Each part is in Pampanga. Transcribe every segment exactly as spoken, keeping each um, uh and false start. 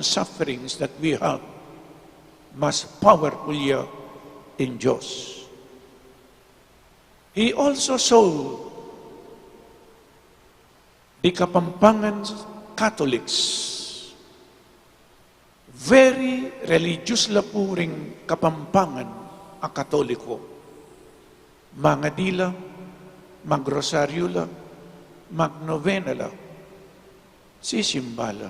sufferings that we have, mas powerful ya in Diyos. He also saw the Kapampangan Catholics. Very religious la pu ring Kapampangan a Katoliko. Mangadi la, magrosaryo la, magnovena la, sisimba la.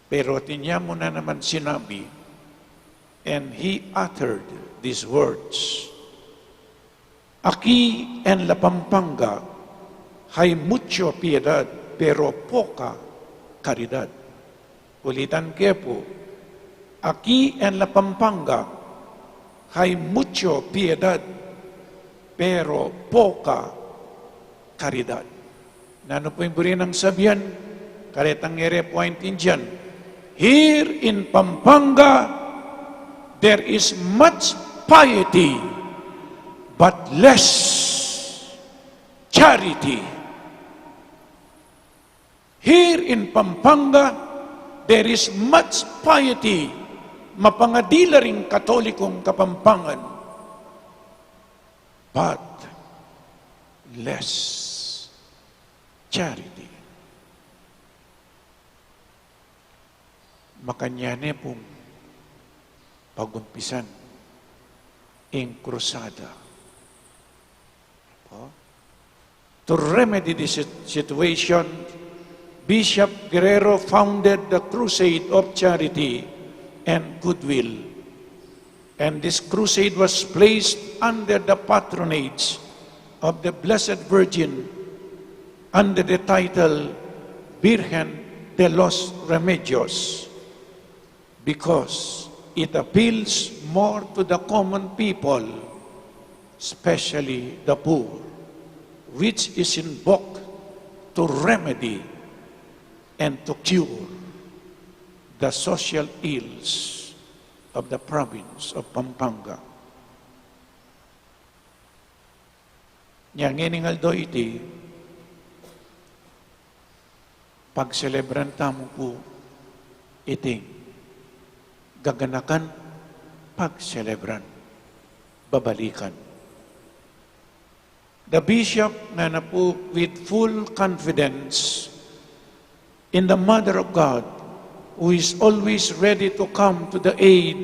Pero atin ya mu na naman sinabi, and he uttered these words, "Aquí en la Pampanga hay mucho piedad, pero poca caridad." Ulitan ke pu, "Aquí en la Pampanga hay mucho piedad, pero poca caridad." Nanu pu ing buri nang sabian? Karetang e re pu aintindian. Here in Pampanga, there is much piety, but less charity. Here in Pampanga, there is much piety, mapangadi la ring Katolikong Kapampangan, but less charity. Makanyan ne pung pagumpisan ing krusada. Po? To remedy the sit-, situation, Bishop Guerrero founded the Crusade of Charity and Goodwill. And this crusade was placed under the patronage of the Blessed Virgin under the title Virgen de los Remedios, because it appeals more to the common people, especially the poor, which is invoked to remedy and to cure the social ills of the province of Pampanga. Nya ngening aldo iti, pagselebran tamu pu iting gaganakan pagselebran, babalikan. The bishop, ngana pu, with full confidence in the Mother of God, who is always ready to come to the aid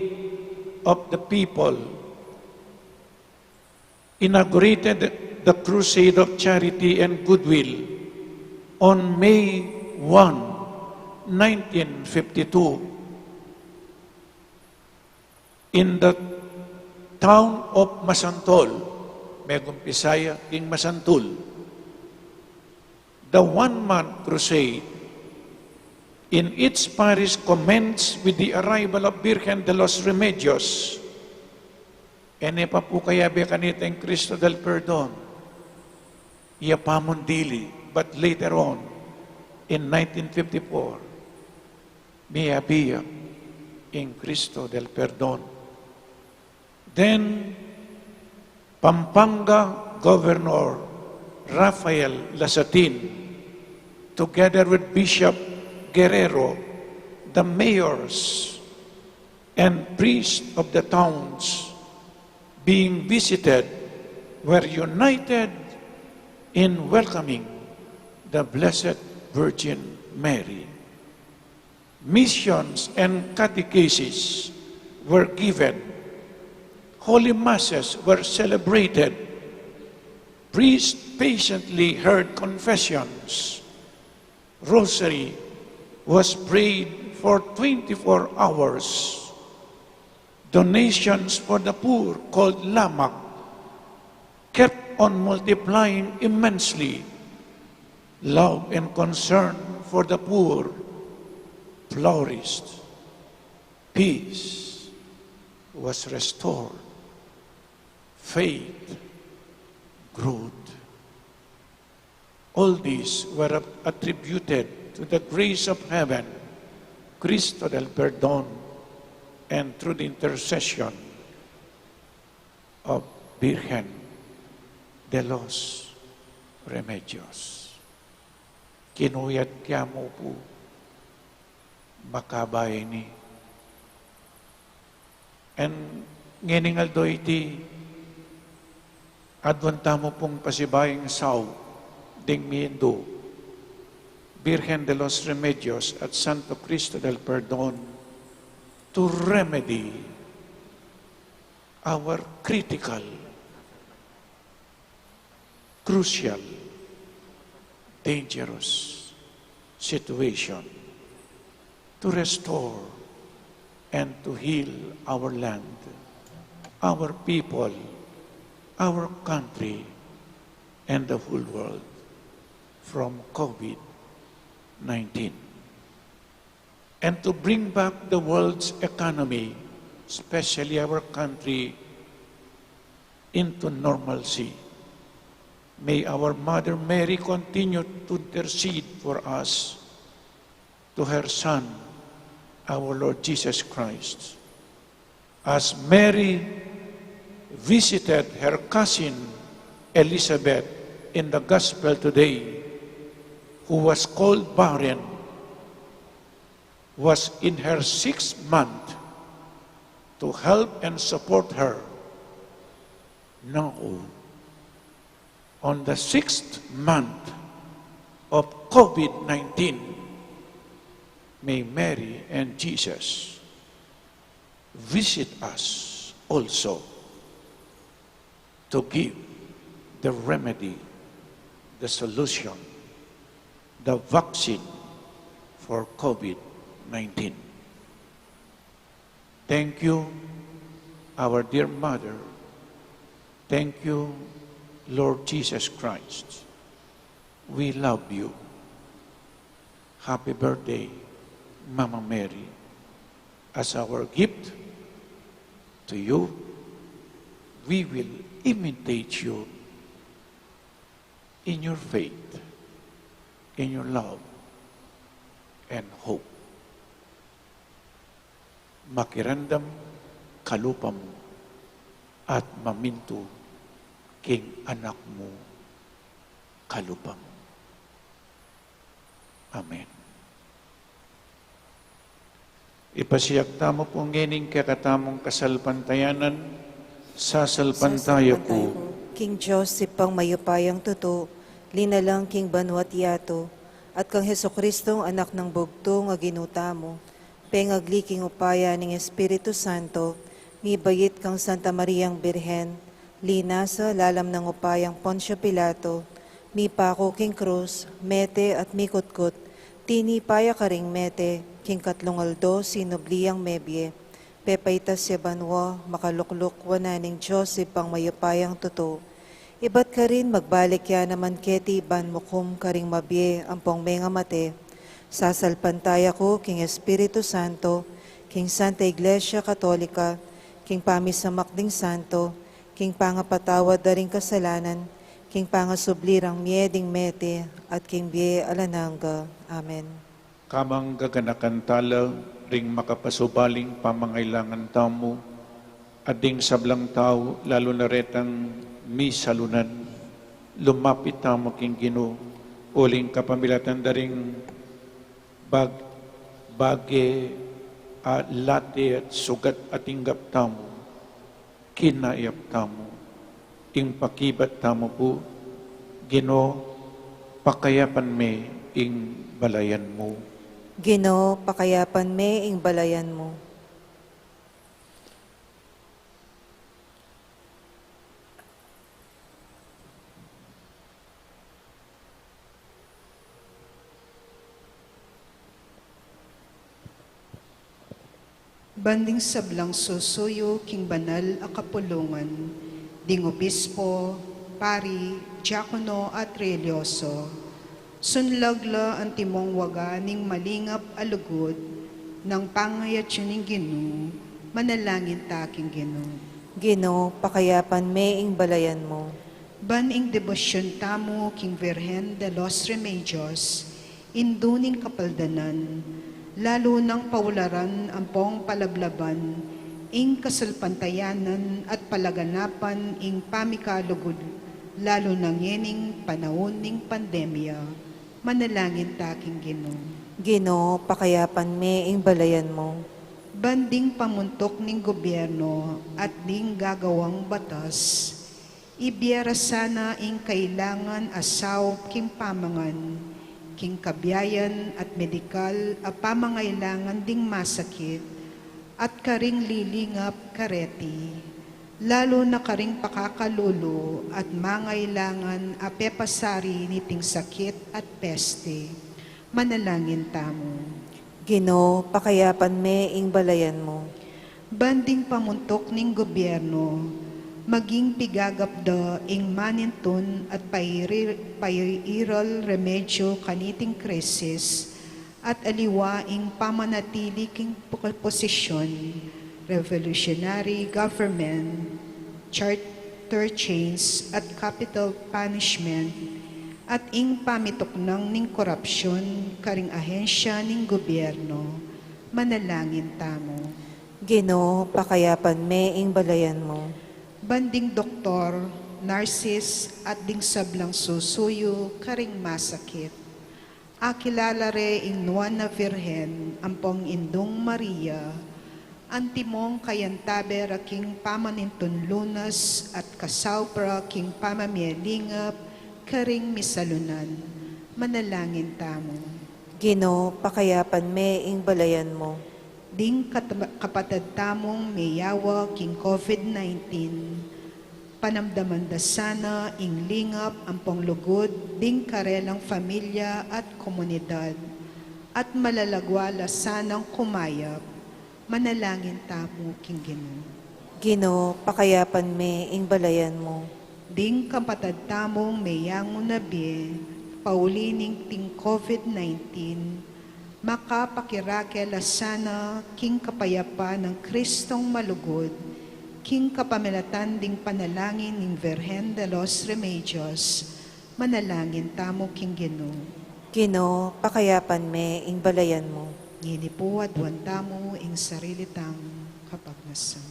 of the people, inaugurated the Crusade of Charity and Goodwill on May one, nineteen fifty-two, in the town of Masantol. Megumpisa ya king Masantul. The one-month crusade in each parish commenced with the arrival of Virgen de los Remedios. E ne pa pu kayabe kanita ing Cristo del Perdon. Iya pa mu dili, but later on, in nineteen fifty-four, miyabe ya ing Cristo del Perdon. Then, Pampanga Governor Rafael Lasatin, together with Bishop Guerrero, the mayors and priests of the towns, being visited, were united in welcoming the Blessed Virgin Mary. Missions and catechesis were given. Holy masses were celebrated. Priests patiently heard confessions. Rosary was prayed for twenty-four hours. Donations for the poor, called lamak, kept on multiplying immensely. Love and concern for the poor flourished. Peace was restored. Faith grew. All these were attributed to the grace of heaven, Cristo del Perdon, and through the intercession of Virgen de los Remedios. Kinuyat ke mu pu Makabayni. And ngening aldo iti, aduan tamu pung pasibayung sau ding mi Indu, Virgen de los Remedios at Santo Cristo del Perdon, to remedy our critical, crucial, dangerous situation, to restore and to heal our land, our people, our country, and the whole world from COVID nineteen, and to bring back the world's economy, especially our country, into normalcy. May our Mother Mary continue to intercede for us to her Son, our Lord Jesus Christ. As Mary visited her cousin Elizabeth in the Gospel today, who was called barren, was in her sixth month, to help and support her. Now, on the sixth month of COVID nineteen, may Mary and Jesus visit us also to give the remedy, the solution, the vaccine for COVID nineteen. Thank you, our dear Mother. Thank you, Lord Jesus Christ. We love you. Happy birthday, Mama Mary. As our gift to you, we will imitate you in your faith, in your love, and hope. Makiramdam kalupa mu at mamintu king anak mu kalupa mu. Amen. Ipasiag tamu pu ngening kekatamung kasalpantayanan, sasalpantaya ku king Dios Ibpang mayupayang tutu, linalang king banua't yatu, at kang Jesucristong Anak nang Bugtung a Ginu tamu, pengagli king upaya ning Espiritu Santo, mibait kang Santa Mariang Birhen, linasa lalam nang upayang Poncio Pilato, mipaku king krus, mete at mikutkut, tinipa ya karing mete, king katlung aldo sinubli yang mebie, pepaitas ya banua, makalukluk wanan ning Dios Ibpang mayupayang tutu. Ibat karin magbalik ya naman keti ban mukum karing mabie ampong mengamate. Sasalpantaya ku king Espiritu Santo, king Santa Iglesia Katolika, king pamisamak ding santo, king pangapatawad da ring kasalanan, king pangasubli rang mie ding mete, at king bie alang angga. Amen. Kamang gaganakan tala ring makapasubaling pamangailangan tamu, at ding sablang tau, lalu na retang misalunan, lumapit tamu king Ginu, uling kapamilatan da ring bag-, bage, a, lati at sugat a tinggap tamu, kinayap tamu, ing pakibat tamu pu, Ginu, pakayapan me ing balayan mu. Ginu, pakayapan me ing balayan mu. Ban ding sablang susuyu king banal a kapulungan, ding obispo, pari, diakono, at relihiyoso, sunlag la antimong waga ning malingap a lugud nang pangayatyu ning Ginu, manalangin ta king Ginu. Ginu, pakayapan me ing balayan mu. Ban ing debosyun tamu king Virgen de los Remedios, Indu ning Kapaldanan, lalu nang paularan ampong palablaban ing kasalpantayanan at palaganapan ing pamikalugud, lalu na ngening panaun ning pandemya, manalangin ta king Ginu. Ginu, pakayapan me ing balayan mu. Ban ding pamuntuk ning gobyerno at ding gagawang batas, ibie ra sana ing kailangan a saup king pamangan, king kabiayan at medikal a pamangailangan ding masakit, at karing lilingap kareti, lalu na karing pakakalulu at mangailangan a pepasari niting sakit at peste. Manalangin tamu. Ginu, pakayapan me ing balayan mu. Ban ding pamuntuk ning gobyerno, maging pigagap da ing manintun at pairi-, pairal remedyo kaniting krisis, at aliwa ing pamanatili king posisyon, revolutionary government, charter change, at capital punishment, at ing pamituknang ning korapsyon karing ahensya ning gobyerno. Manalangin tamu. Ginu, pakayapan me ing balayan mu. Ban ding doktor, nurses, at ding sablang susuyu karing masakit. Akilala re ing Nuan a Virgen ampong Indung Maria, antimong kayantabe ra king pamanintun lunas at kasaup ra king pamamie lingap karing misalunan. Manalangin tamu. Ginu, pakayapan me ing balayan mu. Ding kat-, kapatad tamung meyawa king COVID nineteen, panamdaman da sana ing lingap ampong lugud ding karelang familia at komunidad, at malalagwa la sanang kumayap. Manalangin tamu king Ginu. Ginu, pakayapan me ing balayan mu. Ding kapatad tamung meyangu na bie, pauli ning ting COVID nineteen, makapakirake la sana king kapayapan nang Kristong malugud, king kapamilatan ding panalangin ning Virgen de los Remedios. Manalangin tamu king Ginu. Ginu, pakayapan me ing balayan mu. Ngeni pu aduan tamu ing sarili tang kapagnasan.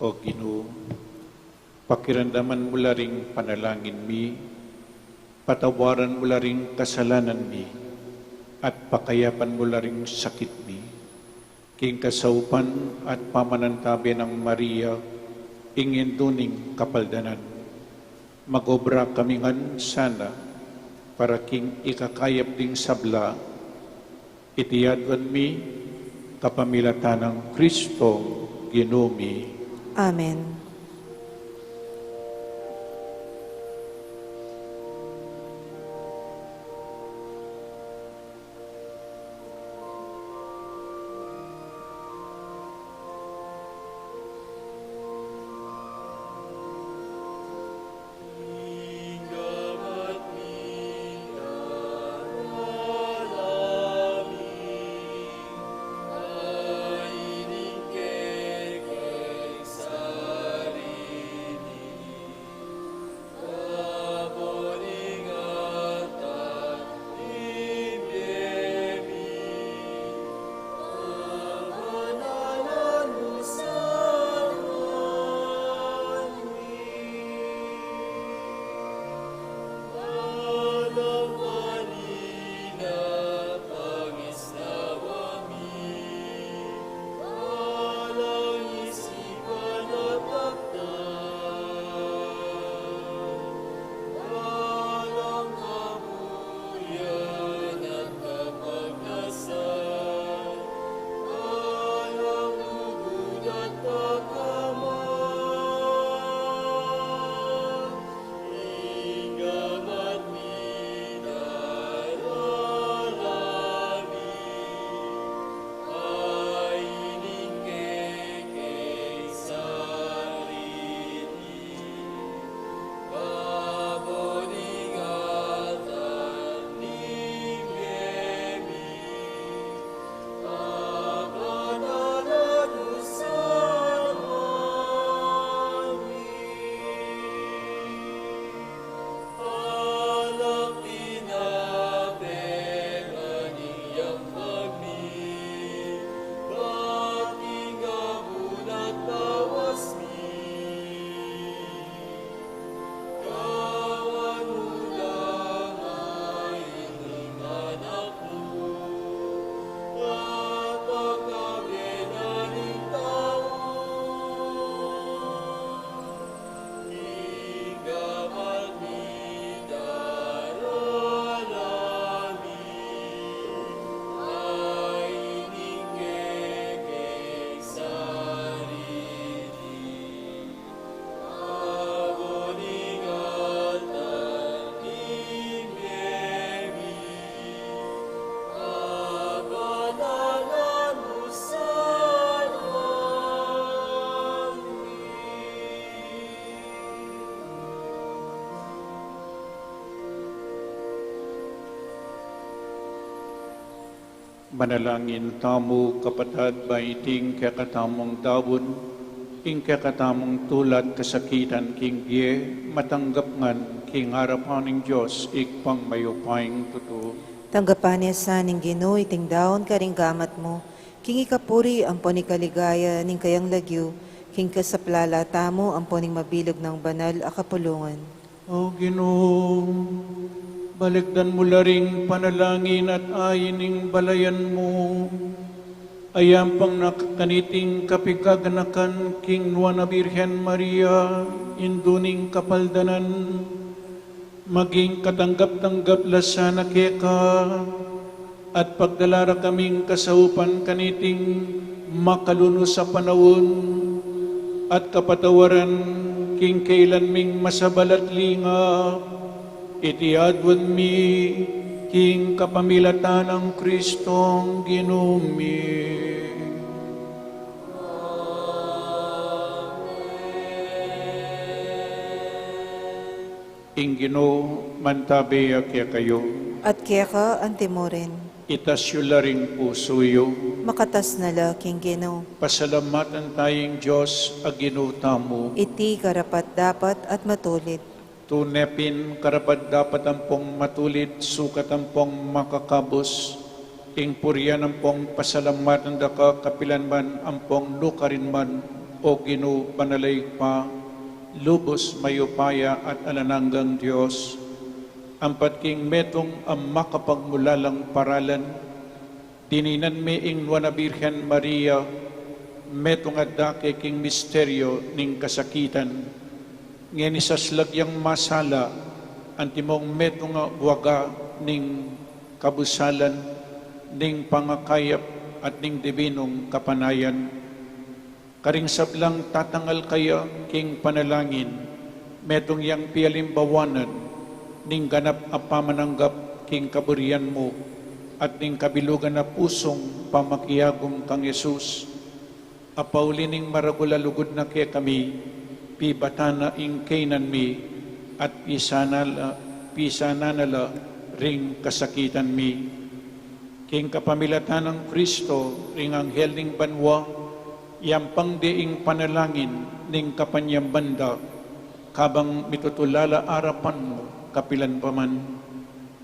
O Ginu, pakiramdaman mu la ring panalangin mi, patawaran mu la ring kasalanan mi, at pakayapan mu la ring sakit mi. King kasaupan at pamanantabe nang Maria, ing Indu ning Kapaldanan, mag-obra kami ngan sana para king ikakayap ding sabla. Iti aduan mi kapamilatan nang Kristong Ginu mi. Amen. Manalangin tamu, kapatad, ban iting kekatamung daun, ing kekatamung tula't kasakitan king bie, matanggap ngan king arapan ning Dios, Ibpang mayupayang tutu. Tanggapan na sa ning Ginu iting daun karing gamat mu, king ikapuri ampon ikaligaya ning kayang lagyu, king kasaplalan tamu ampon ning mabilug nang banal a kapulungan. O Ginu, balikdan mu la ring panalangin at ain ning balayan mu, a yampang na kaniting kapigaganakan king Nuan a Birhen Maria, Indu ning Kapaldanan, maging katanggap-tanggap la sana keka, at pagdala ra kaming kasaupan kaniting makalunus a panaun, at kapatawaran king kailan ming masabal at linga, iti aduan mi king kapamilatan nang Kristong Ginu mi. Ing Ginu mantabe ya kekayu. At keka antimurin. Itas yu la ring pusu yu. Makatas na la king Ginu. Pasalamatan taya ing Dios a Ginu tamu. Iti karapat-dapat at matulid. Tune pin karapat-dapat ampong matulid, sukat ampong makakabus, ing purian ampong pasalamatan da ka kapilan man ampong nukarin man, O Ginu, banal a Ibpa, lubus mayupaya at alang anggang Dios. Ampat king metung a makapagmulalang paralan, dininan mi ing Nuan a Birhen Maria, metung a dake king misteryo ning kasakitan. Ngeni saslag yang masala, antimong metung a waga ning kabusalan, ning pangakayap at ning dibinung kapanayan. Karing sablang tatangal kaya king panalangin, metung yang pialimbawanan ning ganap a pamananggap king kaburian mu at ning kabilugan a pusung pamakiagum kang Jesus, a pauli ning maragul a lugud na kekami, pibatan na ing kainan mi, at pisanan na la, pisanan na la ring kasakitan mi. King kapamilatan nang Kristo, ring anghel ning banua, yampang de ing panalangin ning kapanyamban da, kabang mitutulala arapan mu kapilan pa man.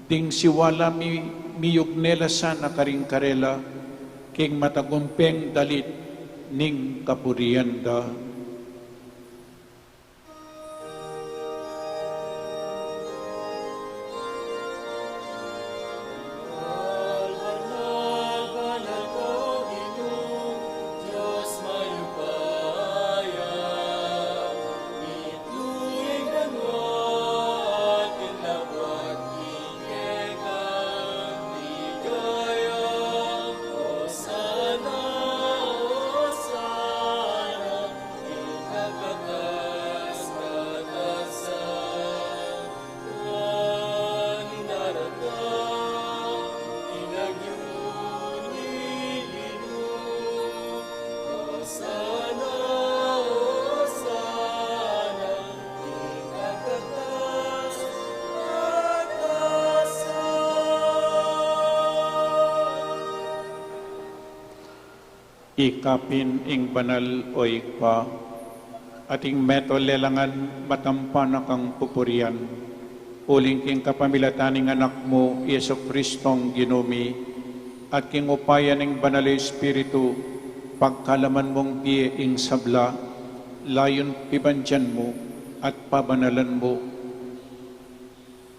Ding siwala mi, miyugne la sana karing karela, king matagumpeng dalit ning kapurian da. Ika pin ing banal, o Ibpa, at ing meto lelangan matampa na kang pupurian, uling king kapamilatan ning Anak mu, Jesu Kristong Ginu mi, at king upaya ning Banal a Espiritu, pagkalaman mung pie ing sabla, layun pibandian mu at pabanalan mu.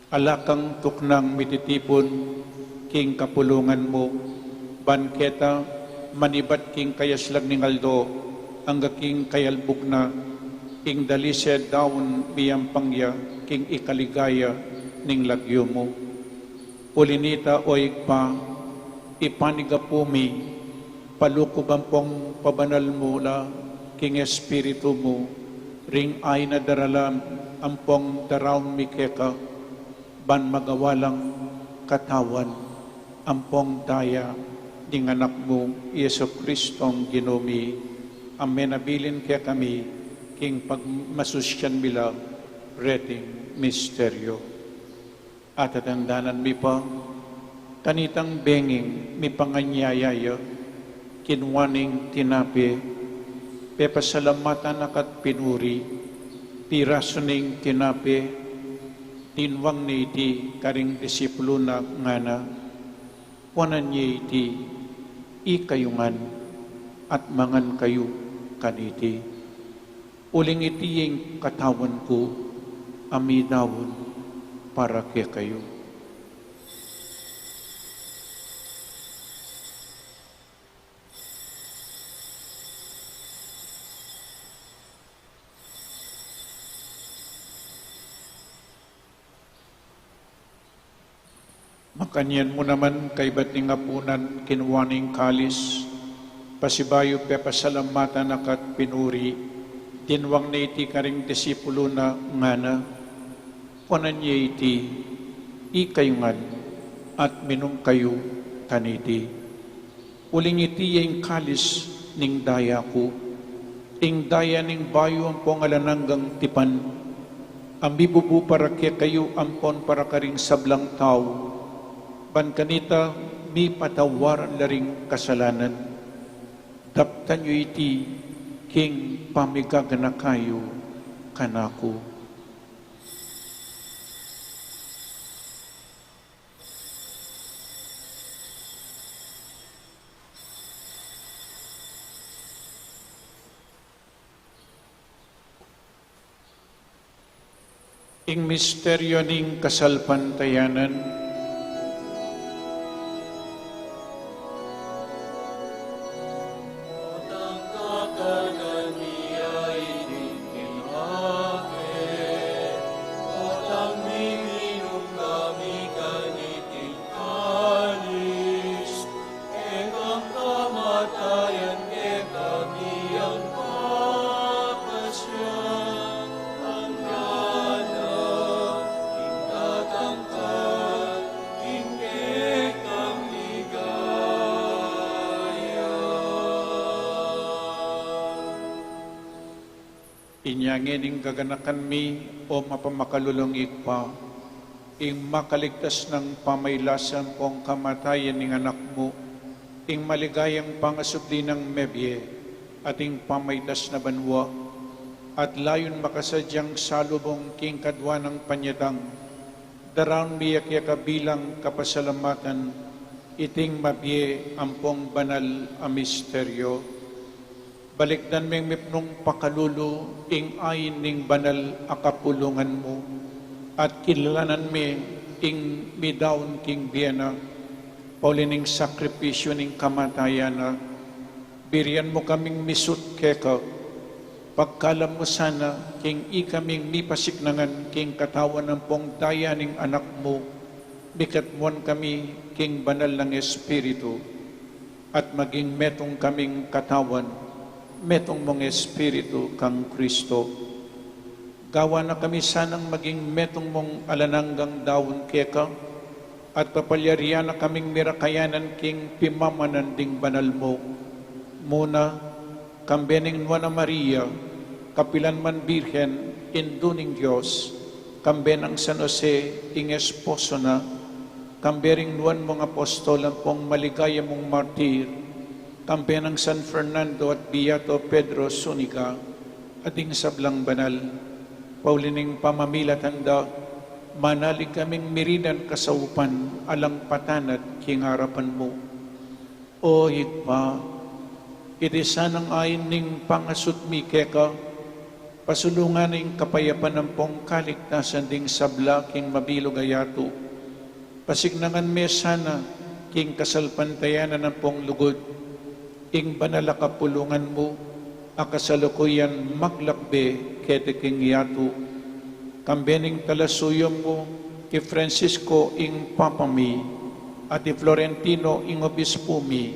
Ala kang tuknang mititipun king kapulungan mu, ban keta manibat king kayaslag ning aldo, angga king kayalbug na, ing dalise daun miyampang ya king ikaligaya ning lagyu mu. Uli nita, o Ibpa, ipanigapu mi, palukuban pong pabanal mu la king Espiritu mu, ring ain a daralan ampong daraun mi keka, ban magawa lang katawan ampong daya ning Anak mu, Jesu Kristong Ginu mi, a menabilin kekami king pagmasusian mi la reting misteryo. Atatandanan mi pa, Kanitang benging mipanganyaya ya, kinua neng tinape, pepasalamatan na ka't pinuri, pirasu neng tinape, tinwang ne iti karing disipulu na ngana, kuanan ye iti, ikayu ngan, at mangan kayu kaniti. Uling iti ing katawan ku, a midaun para kekayu. Makanyan mu naman kaybat ning apunan, kinua ne ing kalis, pasibayu pepasalamatan na ka't pinuri, tinwang ne iti karing disipulu na ngana, kuanan ye iti, ikayu ngan, at minum kayu kaniti. Uling iti ya ing kalis ning daya ku, ing daya ning bayu ampong alang anggang tipan, a mibubu para kekayu ampon para karing sablang tau, ban kanita mipatawaran la ring kasalanan. Daptan yu iti king pamigaganaka yu kanaku. Ing misteryo ning kasalpantayanan. Kalis, kekang kamatayan, kekami ang papasya, anggana king datang ka, king kekang ligaya. Inya ngeni gaganakan mi, o mapamakalulung Ibpa, ing makaligtas nang pamailasan pong kamatayan ning Anak mu, ing maligayang pangasubli nang mebie, at ing pamaitas na banua, at layun makasadyang salubung king kadua nang panyatang, daraun mi ya keka bilang kapasalamatan iting mabie ampong banal a misteryo. Balikdan ming mipnung pakalulu ing ain ning banal a kapulungan mu, at kilalanan mi ing midaun king bie na, pauli ning sakripisyu ning kamatayan na, birian mu kaming misut keka, pagkalam mu sana king ikaming mipasiknangan king katawan ampong daya ning Anak mu, mikatmuan kami king banal nang Espiritu, at maging metung kaming katawan, metung mung Espiritu kang Kristo. Gawa na kami sanang maging metung mung alang anggang daun keka, at papalyarian na kaming mirakayanan king pimamanan ding banal mu. Muna, kambe ning Nuan a Maria, kapilan man Birhen, Indu ning Dios, kambe nang San Jose, ing esposo na, kambe ring nuan mung apostol ampong maligaya mung martir, kambe nang San Fernando at Beato Pedro Zuniga, at ding sablang banal, pauli ning pamamilatan da, manalig kaming mirinan kasaupan alang patanat king arapan mu. O Ibpa, iti sanang ain ning pangasut mi keka, pasulungan ing kapayapan ampong kaligtasan ding sabla king mabilug a yatu. Pasiknangan me sana king kasalpantayanan ampong lugud, ing banal a kapulungan mu, a kasalukuyan maglakbe keti king yatu. Kambe ning talasuyum mu, i Francisco ing Papa mi, at i Florentino ing Obispu mi,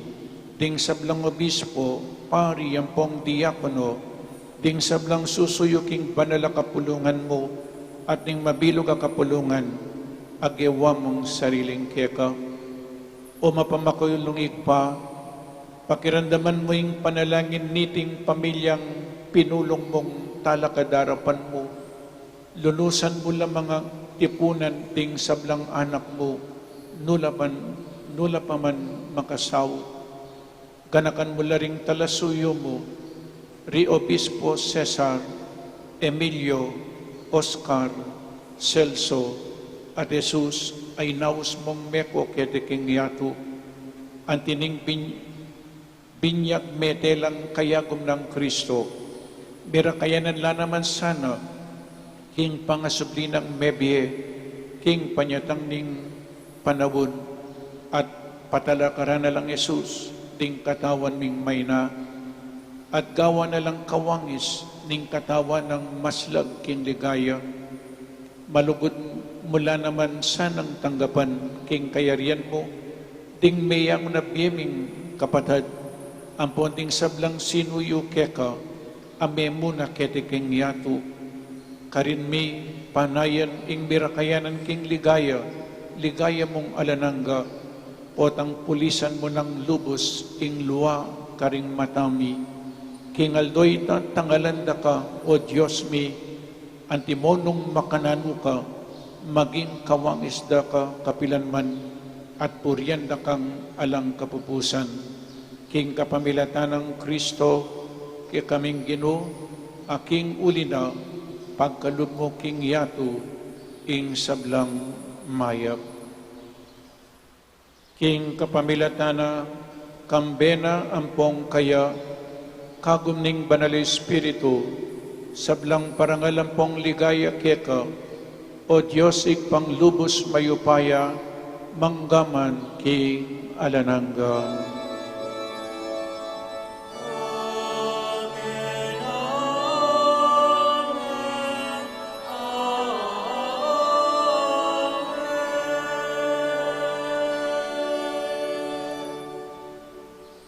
ding sablang obispo, pari ampong diakono, ding sablang susuyu king banal a kapulungan mu, at ning mabilug a kapulungan, a gewa mung sariling keka. O mapamakalulung Ibpa, pakiramdaman mu ing panalangin niting pamilyang pinulung mung talakad arapan mu. Lunusan mu la mang tipunan ding sablang anak mu, nu la ban nu la pa man makasaut. Ganakan mu la ring talasuyu mu, ri Obispo Cesar, Emilio, Oscar, Celso, at Jesus a inaus mung meko keti king yatu. Anti ning bin-, binyag mete lang kayagum nang Kristo, mirakayanan la naman sana king pangasubli nang mebie king panyatang ning panaun, at patalakaran na lang Jesus ding katawan ming maina, at gawan na lang kawangis ning katawan nang maslag king ligaya. Malugud mu la naman sanang tanggapan king kayarian mu ding meyangu na bie ming kapatad, ampon ding sablang sinuyu keka a memuna keti king yatu. Karin mi panayan ing mirakayanan king ligaya, ligaya mung alang angga, potang pulisan mu nang lubus ing lua karing mata mi. King aldo ita tangalan da ka, O Dios mi, antimonung makananu ka, maging kawangis da ka kapilan man, at purian da kang alang kapupusan. King kapamilatan nang Kristo, kekaming Ginu, a king uli na, pagkalub mu king yatu ing sablang mayap. King kapamilatan na, kambe na ampong kaya, kagum ning Banal Espiritu, sablang parangal ampong ligaya keka, O Dios, Ibpang lubus mayupaya, mangga man king alang angga.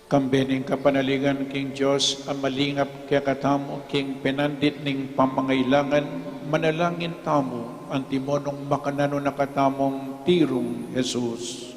Kambe ning kapanaligan king Dios a malingap kekatamu king penandit ning pamangailangan, manalangin tamu, antimonung makananu na katamung tirung Jesus.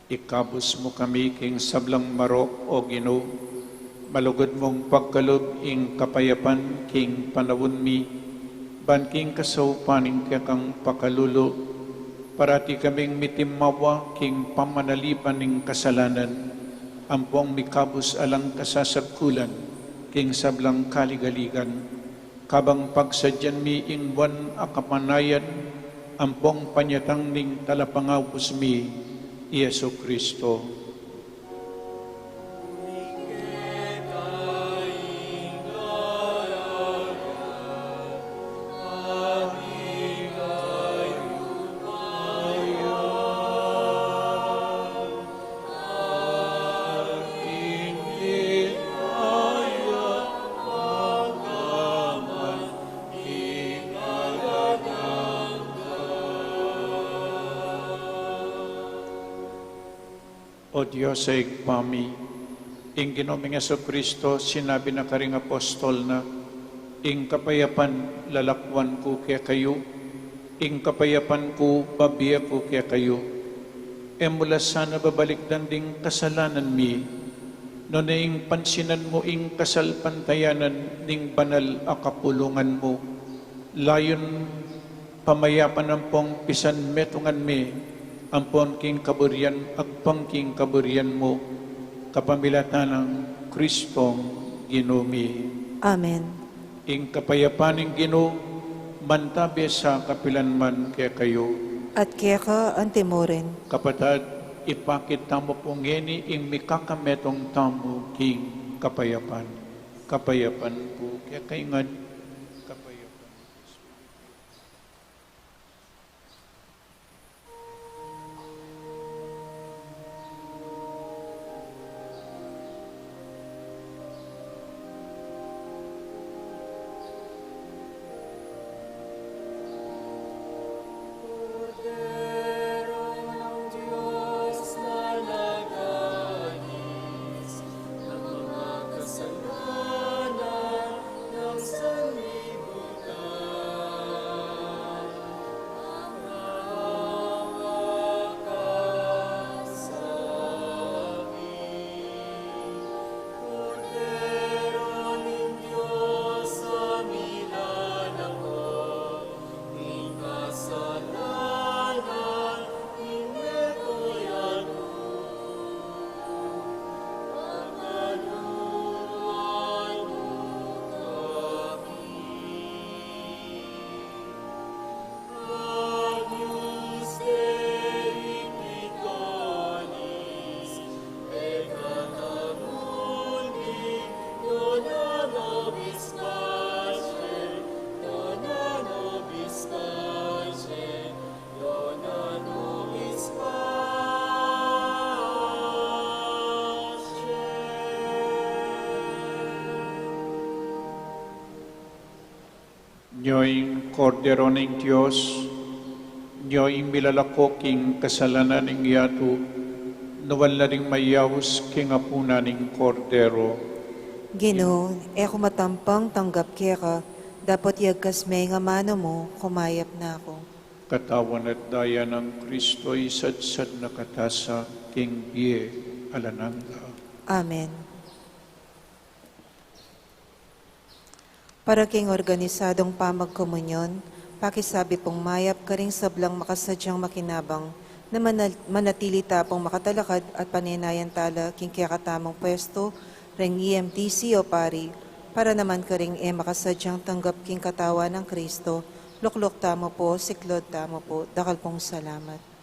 Ikabus mu kami king sablang marok, O Ginu, malugud mung pagkalub ing kapayapan king panaun mi, ban king kasaupan ning kekang pakalulu, parati kaming mitimawa king pamanalipan ning kasalanan, ampong mikabus alang kasasagkulan king sablang kaligaligan. Kabang pagsadyan mi ing buan a kamanayan ampong panyatang ning Talapangabus mi, i Jesu Kristo. O Dios a Ibpa mi, ing Ginu ming Jesucristo, sinabi na karing apostol na, "Ing kapayapan lalakwan ku kekayu, ing kapayapan ku babie ku kekayu." E mu la sana babalikdan ding kasalanan mi, nune ing pansinan mu ing kasalpantayanan ning banal a kapulungan mu. Layun pamayapan ampong pisanmetungan mi, ampon king kaburian agpang king kaburian mu, kapamilatan nang Kristong Ginu mi. Amen. Ing kapayapan ning Ginu, mantabi sa kapilan man kekayu. At keka antimurin. Kapatad, ipakit tamu pu ngeni ing mikakametung tamu king kapayapan. Kapayapan pu kekayu ngan, kapayapan. Nyo ing Kordero ning Dios, nyo ing milalako king kasalanan ning yatu, nuan la ring mayaus king apunan ning Kordero. Ginu, e ku matampang tanggap keka, dapot yagkas me ing amanu mu, kumayap na ku. Katawan at daya nang Kristo, isadsad na kata sa king bie alang angga. Amen. Para king organisadong pamagkomunyon, pakisabi pung mayap karing sablang makasadyang makinabang na mana-, manatili ta pung makatalakad at panenayan tala king kekatamung pwestu ring E M D C o pari, para naman karing e makasadyang tanggap king katawan nang Kristo, lukluk tamu pu, siklaud tamu pu, dakal pung salamat.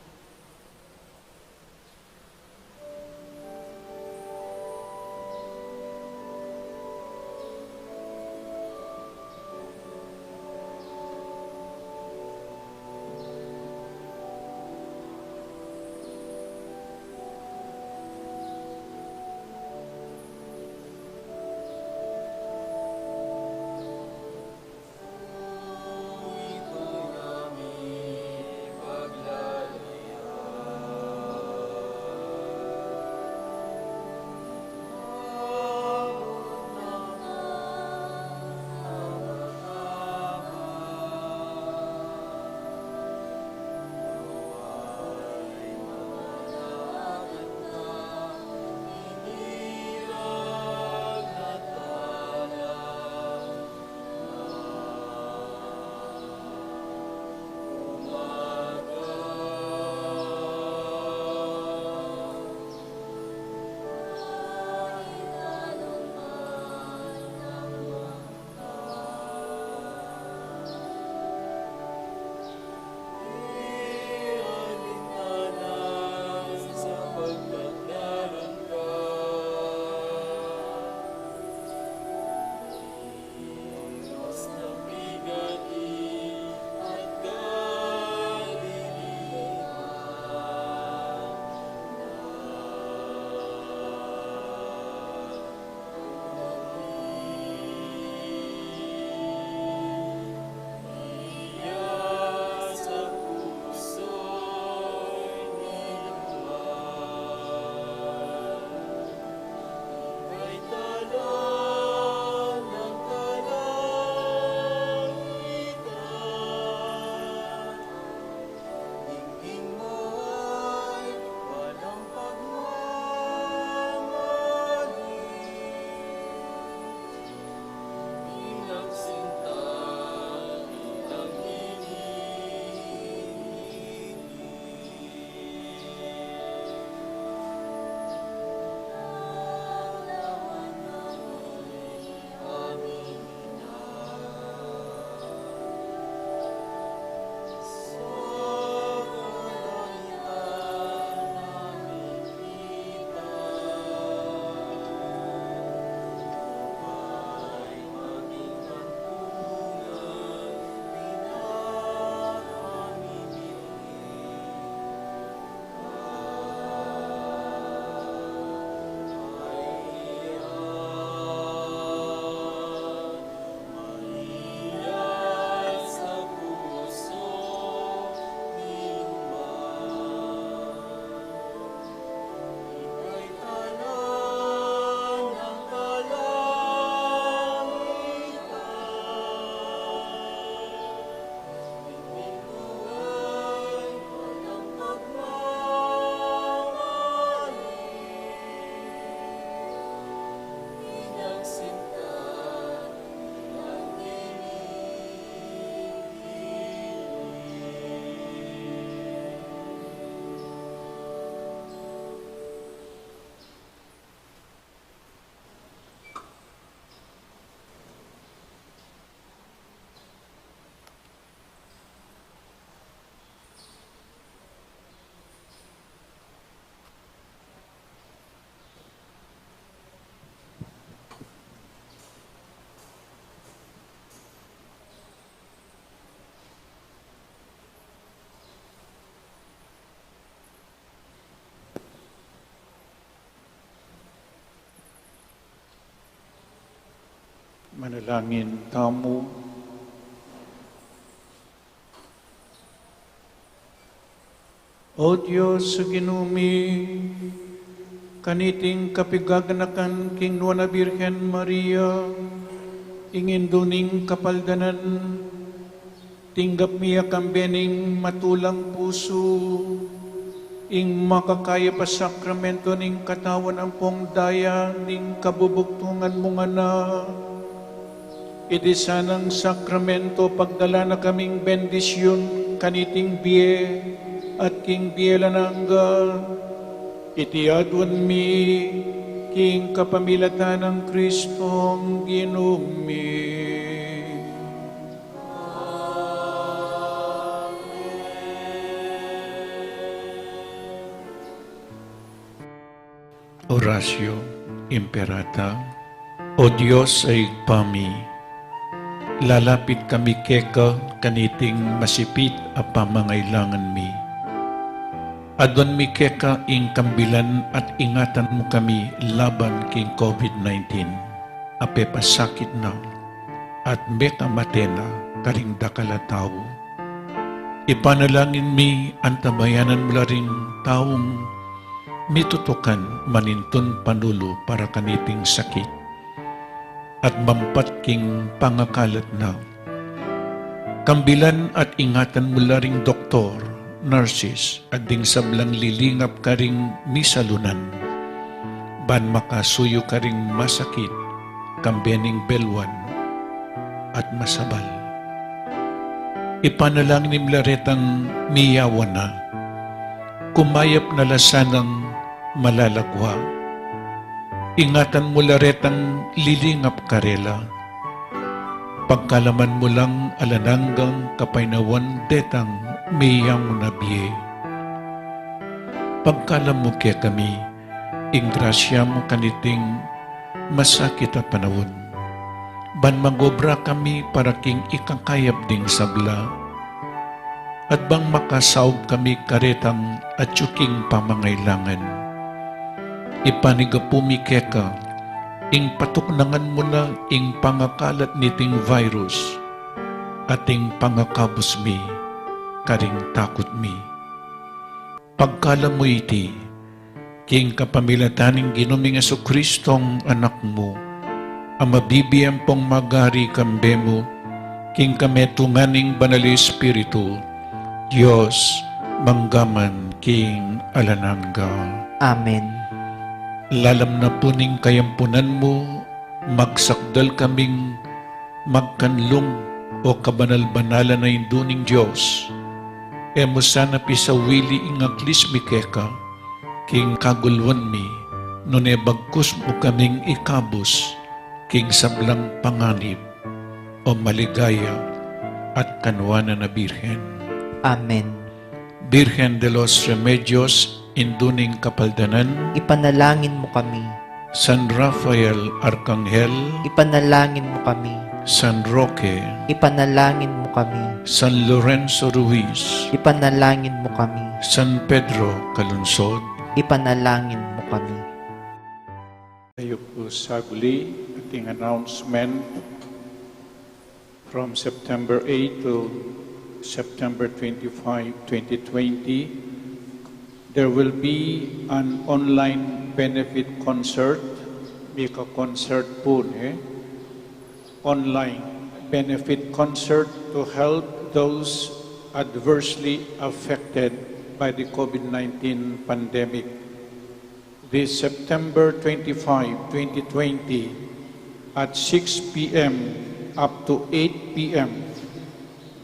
Manalangin tamu. O Dios, Ginu mi, kaniting kapigaganakan king Nuan a Birhen Maria, ing Indu ning Kapaldanan, tinggap mi ya kambe ning matulang pusu ing makakayap a sakramento ning katawan ampong daya ning kabubugtungan mung Anak. Iti sanang sakramento pagdala na kaming bendisyun kaniting bie at king bie alang angga. Iti aduan mi king kapamilatan nang Kristong Ginu mi. Oratio Imperata. O Dios a Ibpa mi, lalapit kami keka kaniting masipit a pamangailangan mi. Aduan mi keka ing kambilan at ingatan mu kami laban king COVID nineteen a pepasakit na at mekamate na karing dakal a tau. Ipanalangin mi antabayanan mu la ring taung mitutukan manintun panulu para kaniting sakit at mampat king pangakalat na. Kambilan at ingatan mu la ring doktor, nurses, at ding sablang lilingap karing misalunan, ban makasuyu karing masakit, kambe ning belwan at masabal. Ipanalangin mu la retang miyawan na, kumayap na la sanang malalagua. Ingatan mu la retang lilingap karela. Pagkalaman mu lang alang anggang kapaynawan detang miyawan na bie. Pagkalam mu kekami ing grasya mu kaniting masakit a panaun, ban mag-obra kami para king ikakayap ding sabla, at bang makasaub kami karetang atyu king pamangailangan. Ipanigapu mi keka ing patuknangan mu na ing pangakalat niting virus, at ing pangakabus mi karing takut mi. Pagkalam mu iti king kapamilatan ning Ginu ming Jesucristong Anak mu, a mabibie ampong magari kambe mu king kametungan ning Banal Espiritu, Dios, mangga man king alang angga. Amen. Lalam na pu ning kayampunan mu, magsakdal kaming magkanlung, o kabanal-banalan a Indu ning Dios. E mu sana pisawili ing aglis mi keka king kagulwan mi, nune bagkus mu kaming ikabus king sablang panganib, o maligaya at kanuanan a Birhen. Amen. Birhen de los Remedios, Indu ning Kapaldanan, ipanalangin mu kami. San Rafael Arkanghel, ipanalangin mu kami. San Roque, ipanalangin mu kami. San Lorenzo Ruiz, ipanalangin mu kami. San Pedro Calungsod, ipanalangin mu kami. Tayo po saglit, ating announcement. From September eight to September twenty-five, twenty twenty, there will be an online benefit concert. Mika concert po, eh? Online benefit concert to help those adversely affected by the COVID nineteen pandemic. This September twenty-five, twenty twenty, at six p m up to eight p m,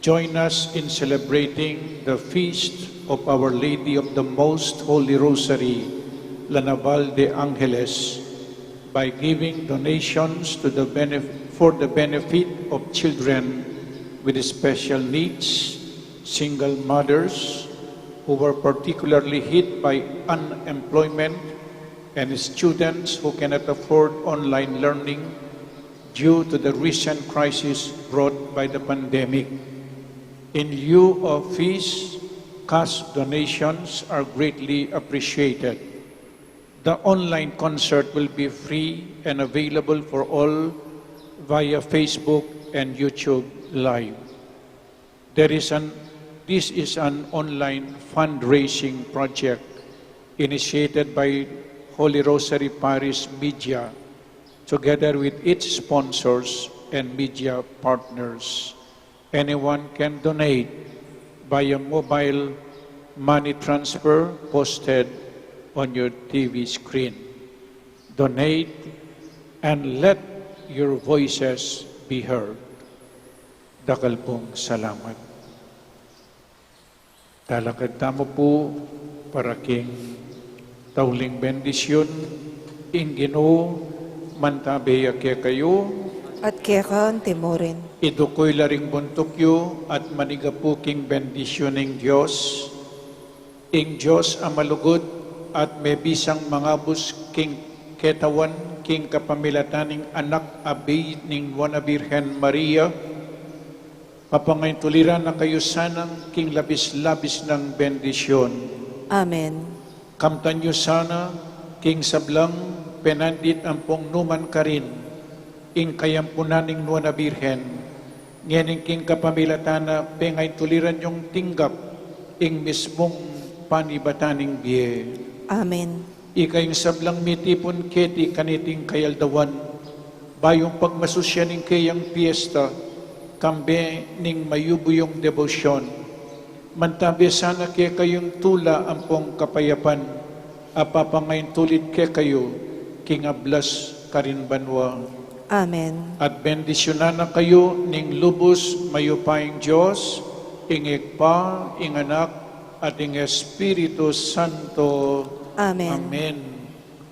join us in celebrating the feast of Our Lady of the Most Holy Rosary, La Naval de Angeles, by giving donations to the benef-, for the benefit of children with special needs, single mothers who were particularly hit by unemployment, and students who cannot afford online learning due to the recent crisis brought by the pandemic. In lieu of fees, cash donations are greatly appreciated. The online concert will be free and available for all via Facebook and YouTube Live. There is an, this is an online fundraising project initiated by Holy Rosary Parish Media, together with its sponsors and media partners. Anyone can donate by a mobile money transfer posted on your T V screen. Donate and let your voices be heard. Dakal pung salamat. Talakad tamu pu para king tauling bendisyun. Ing Ginu mantabe ya kekayu. At keka antimurin. Idukuy la ring buntuk yu at manigapu king bendisyun ning Dios. Ing Dios a malugud at mebisang mangabus king ketawan king kapamilatan ning Anak a bie ning Nuan a Birhen Maria, papangaintuliran na kayu sana king labis-labis nang bendisyun. Amen. Kamtan yu sana king sablang penandit ampong numan karin ing kayampunan ning Nuan a Birhen, ngening king kapamilatan na pengaintuliran yung tinggap ing mismung panibatan ning bie. Amen. Ika ing sablang mitipun keti kaniting kayaldawan, bayung pagmasusyan ing keyang piesta, kambe ning mayubuyung debosyon. Mantabe sana kekayu ing tula ampong kapayapan, a papangaintulid kekayu king ablas karin banua. Amen. At bendisyunan na kayu ning lubus mayupayang Dios, ing Ibpa, ing Anak, at ing Espiritu Santo. Amen. Amen.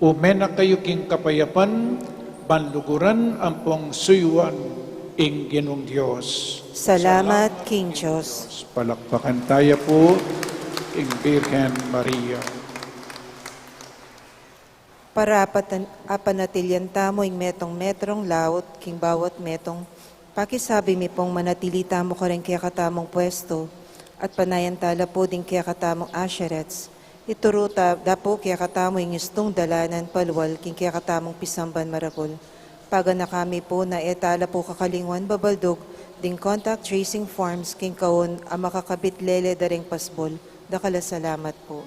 Ume na kayu king kapayapan, ban luguran ampong suyuan ing Ginung Dios. Salamat king Dios. Palakpakan taya pu ing Birhen Maria. Para apatan-, apanatilian tamu ing metung-metung laut king bawat metung, pakisabi mi pung manatili tamu karing kekatamung pwestu, at panayan tala pu ding kekatamung usherettes. Ituru ta, da pu kekatamu ing istung dalanan palual king kekatamung pisamban maragul. Paganaka mi pu na e tala pu kakalingwan babaldug ding contact tracing forms king kaun a makakabit lele da ring pasbul. Dakal a salamat pu.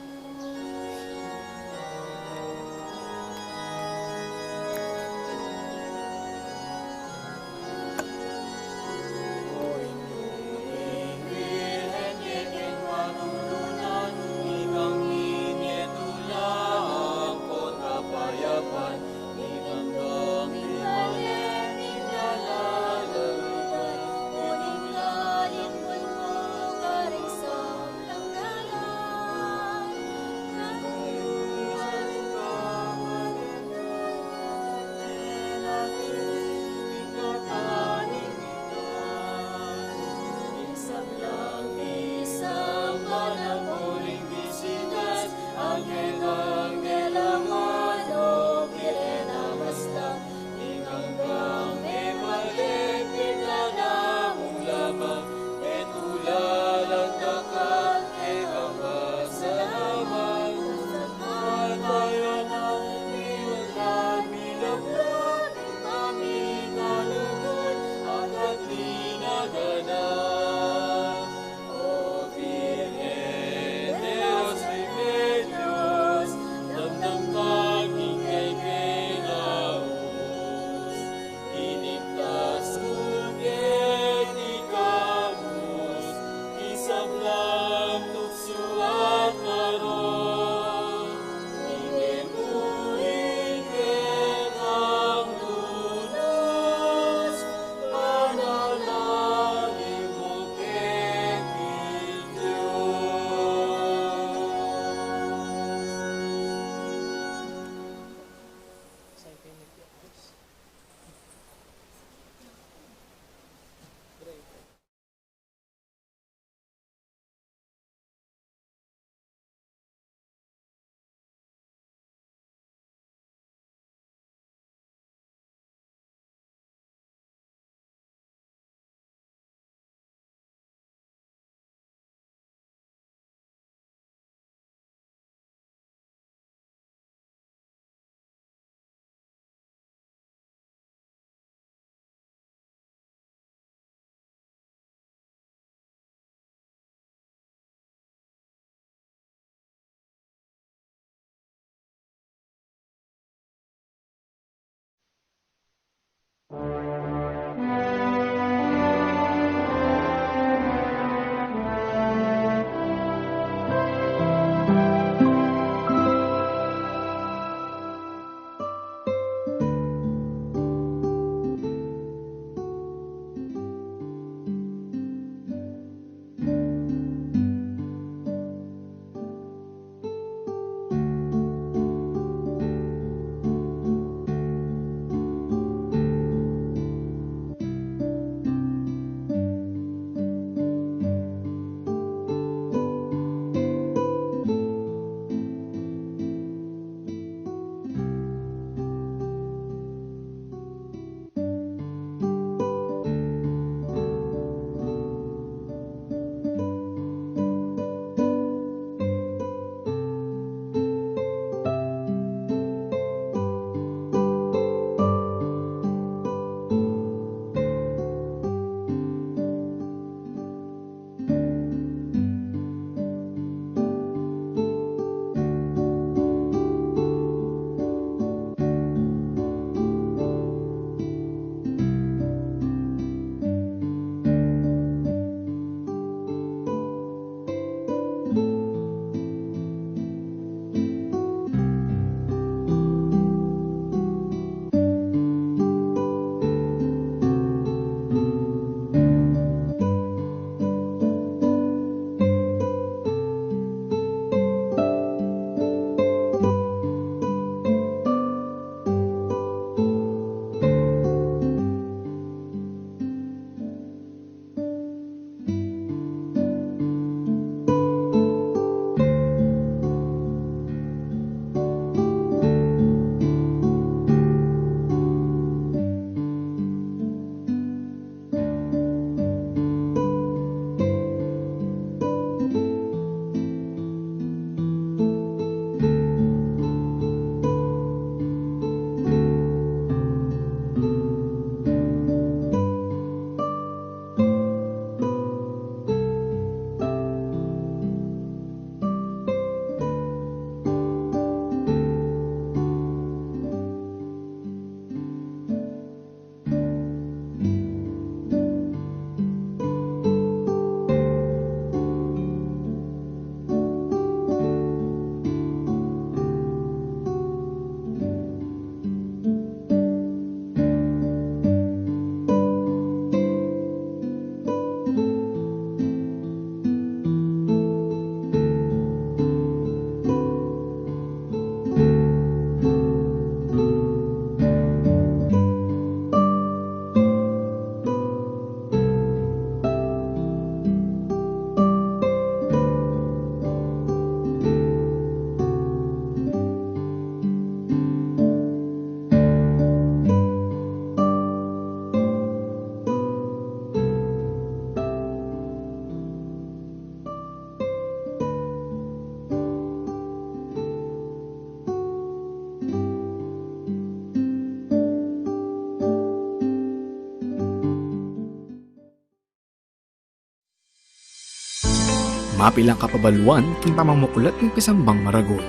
Mapilan kapabaluan king pamamuklat ning pisambang maragul.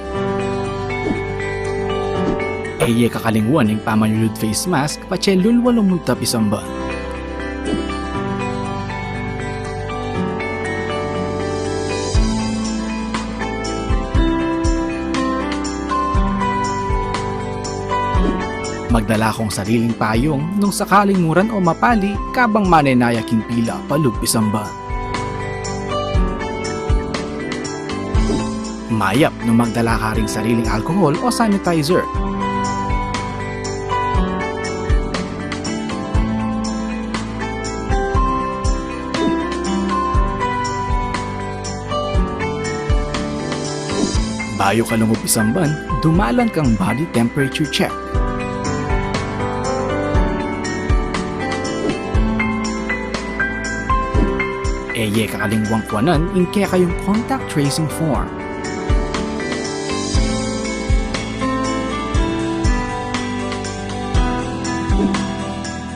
E ye kakalingwan ing pamanyulud face mask patse lulwa lumunta pisamban. Magdala kong sariling payung nung sakaling muran o mapali kabang manenaya king pila palub pisamban. Mayap nung magdala ka ring sariling alcohol o sanitizer. Bayu ka lungub pisamban, dumalan kang body temperature check. E ye kakalingwang kuanan ing kekayung contact tracing form.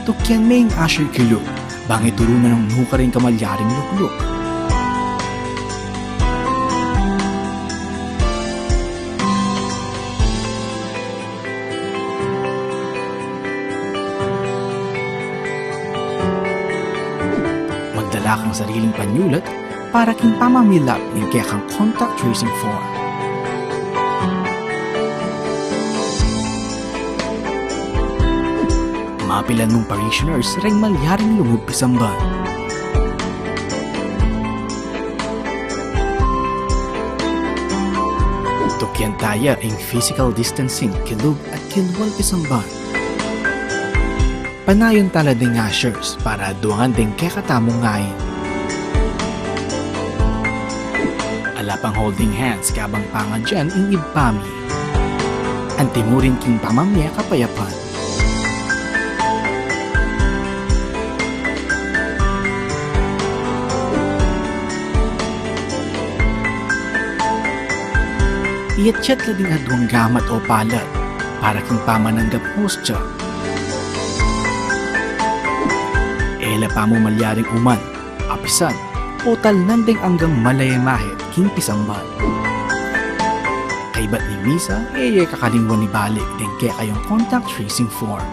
Tukian me ing usher kilub, bang ituru na nung nukarin kamalyaring lukluk. Magdala kang sariling panyulat para king pamamilap ning kekang contact tracing form. Mapilan mung parishioners reng malyaring lungub pisamban. Tukian taya ing physical distancing kilub at kilwal pisamban. Panayan tala ding ushers para aduangan ding kekatamung ngain. Ala pang holding hands kabang pangadyan ing ibpa mi. Antimurin king pamamie kapayapan. Iyatsyat la ding aduang gamat o palat para king pamananggap hostya. E la pamu malyaring uman, apisan, o talnan ding anggang malayemahe king pisamban. Kaybat ning misa, e ye kakalingwan ibalik ding kekayung contact tracing form.